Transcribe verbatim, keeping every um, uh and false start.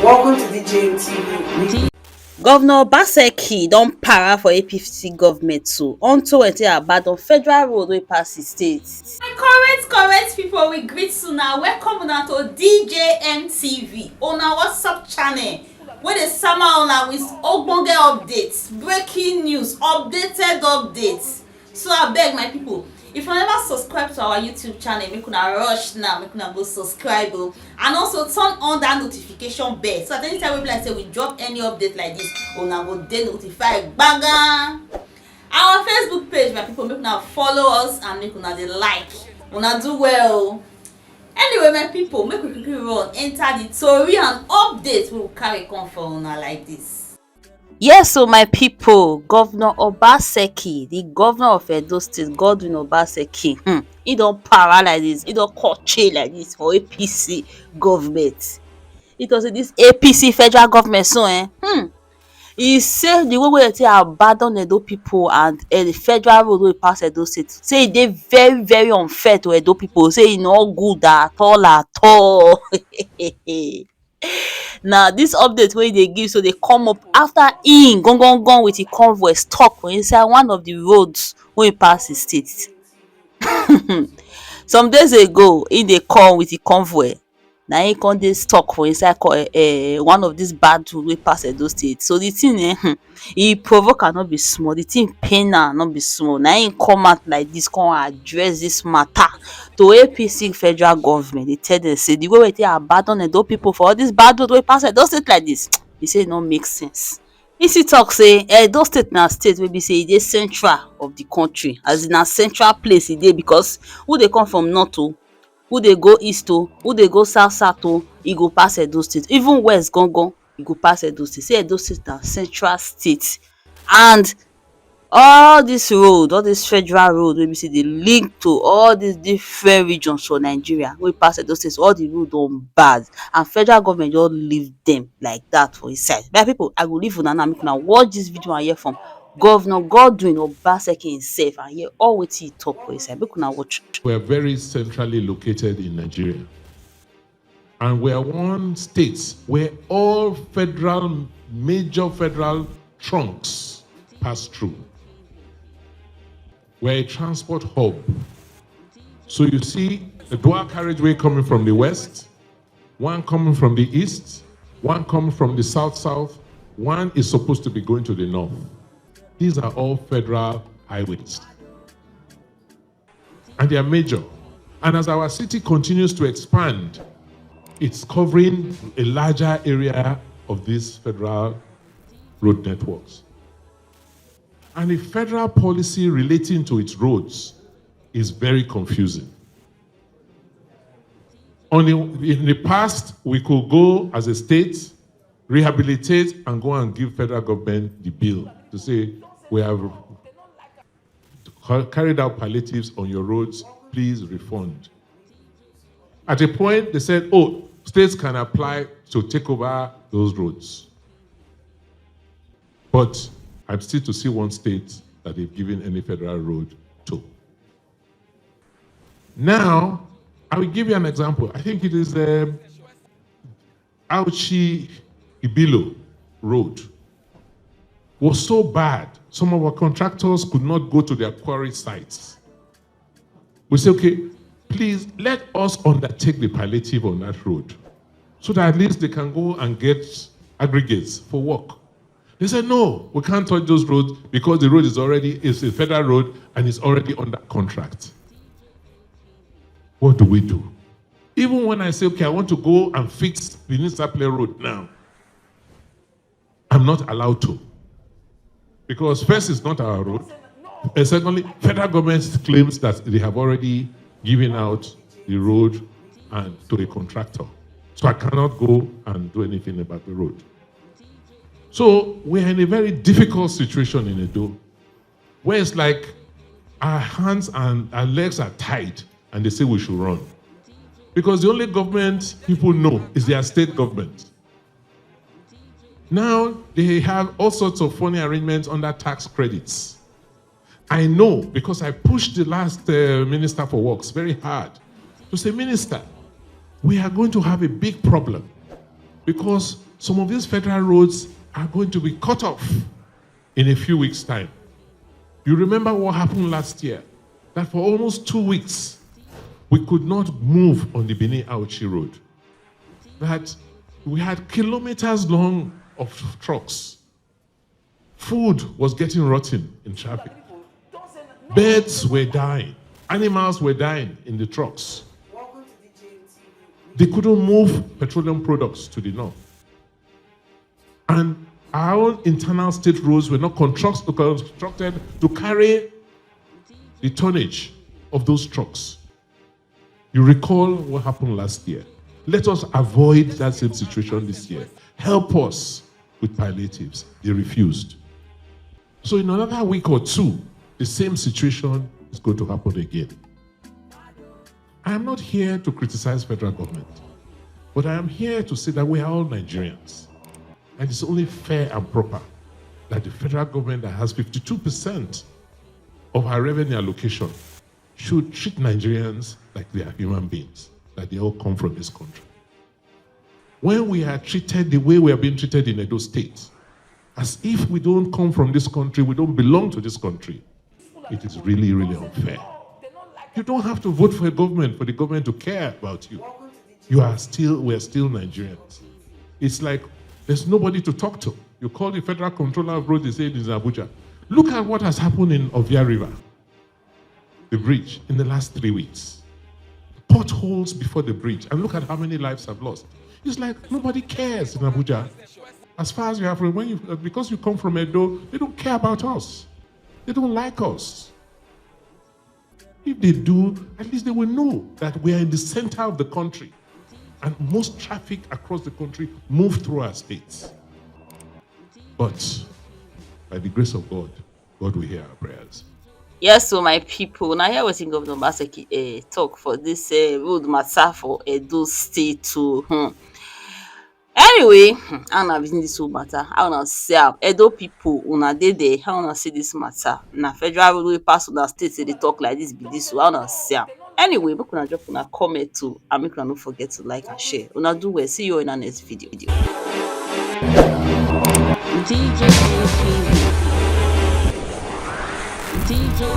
Welcome to D J M T V. Governor Obaseki don para for A P C government too unto wetin abandon federal road wey pass the state. My correct correct people, we greet una, welcome una to D J M T V, una WhatsApp channel wey dey sama una with ogbonge updates, breaking news, updated updates. So abeg my people, if you never subscribe to our YouTube channel, make una rush now, make una go subscribe o, and also turn on that notification bell so that anytime we be like say we drop any update like this, una go dey notified gbaga. Our Facebook page, my people, make una follow us and make una dey like, una do well o. Anyway my people, make we quickly run enter the tori and update wey we carry come for una like this. Yes o, my people, Governor Obaseki, the governor of Edo State, Godwin Obaseki, hmm, he don para like this, he don koche like this for A P C government. He talk say this A P C federal government so, eh, hmm, he say the way wey dem take abandon Edo people and eh, the federal road wey pass Edo State, say e dey very very unfair to Edo people, say e no good at all at all. Now this update wey e dey give so dey come up after im gangan with im convoy stuck for inside one of the roads wey pass the state. Some days ago, im dey come with im convoy, na im come dey stuck for inside co- eh, one of these bad road wey pass Edo State. So the thing eh, hmm, e provoke am no be small, the thing pain am no be small. Na im come out like this, come address this matter to A P C federal government. Dey tell dem say the way wey take abandon Edo people for all this bad road wey pass Edo State like this, e say e no make sense. E still talk say Edo State na state wey be say e dey central of the country, as in na central place e dey, because who dey come from north o, who dey go east o, who dey go south south o, e go pass Edo State. Even west gangan, e go pass Edo State. Say Edo State na central state, and all this road, all this federal road wey be say dey link to all these different regions for Nigeria wey pass Edo State, all the road don bad and federal government just leave them like that for inside. My people, I go leave una now, make una watch this video and hear from Governor Godwin Obaseki himself and hear all wetin he talk for inside. Make una watch. We are very centrally located in Nigeria. And we are one state where all federal, major federal trunks pass through. We're a transport hub. So you see a dual carriageway coming from the west, one coming from the east, one coming from the south south, one is supposed to be going to the north. These are all federal highways. And they are major. And as our city continues to expand, it's covering a larger area of these federal road networks. And the federal policy relating to its roads is very confusing. On the, in the past, we could go as a state, rehabilitate, and go and give federal government the bill to say we have ca- carried out palliatives on your roads, please refund. At a point, they said, oh, states can apply to take over those roads. But I'm still to see one state that they've given any federal road to. Now, I will give you an example. I think it is um, Auchi Ibilo Road was so bad, some of our contractors could not go to their quarry sites. We say, okay, please let us undertake the palliative on that road so that at least they can go and get aggregates for work. They said, no, we can't touch those roads because the road is already is a federal road and it's already under contract. What do we do? Even when I say, okay, I want to go and fix the Nisaple Road now, I'm not allowed to. Because first, it's not our road. And secondly, federal government claims that they have already given out the road and to a contractor. So I cannot go and do anything about the road. So we are in a very difficult situation in Edo, where it's like our hands and our legs are tied and they say we should run. Because the only government people know is their state government. Now they have all sorts of funny arrangements under tax credits. I know because I pushed the last uh, minister for works very hard to say, Minister, we are going to have a big problem. because some of these federal roads are going to be cut off in a few weeks' time. You remember what happened last year, that for almost two weeks, we could not move on the Benin Auchi Road, that we had kilometers long of trucks. Food was getting rotten in traffic. Birds were dying. Animals were dying in the trucks. They couldn't move petroleum products to the north. And our own internal state roads were not construct-, constructed to carry the tonnage of those trucks. You recall what happened last year. Let us avoid that same situation this year. Help us with palliatives. They refused. So in another week or two, the same situation is going to happen again. I am not here to criticize federal government, but I am here to say that we are all Nigerians. And it's only fair and proper that the federal government that has fifty-two percent of our revenue allocation should treat Nigerians like they are human beings, that they all come from this country. When we are treated the way we are being treated in Edo State, as if we don't come from this country, we don't belong to this country, it is really, really unfair. You don't have to vote for a government for the government to care about you. You are still, we are still Nigerians. It's like there's nobody to talk to. You call the Federal Controller of Roads, they say it is Abuja. Look at what has happened in Ovia River, the bridge, in the last three weeks. Potholes before the bridge, and look at how many lives have lost. It's like nobody cares in Abuja. As far as you have, when you, because you come from Edo, they don't care about us. They don't like us. If they do, at least they will know that we are in the center of the country, and most traffic across the country move through our states. But by the grace of God, God will hear our prayers. Yes, so my people, now hear wetin Governor Obaseki uh, talk for this uh, road matter for Edo State too. Hmm. Anyway, hmm, how una reason this whole matter? How una see am? Edo people, una dey there. How una see this matter? Na federal road wey pass una state say dey talk like this be this. So how una see am? Anyway, make una drop una comment too, and make una no forget to like and share. Una do well. See you in our next video. D J A P V. D J A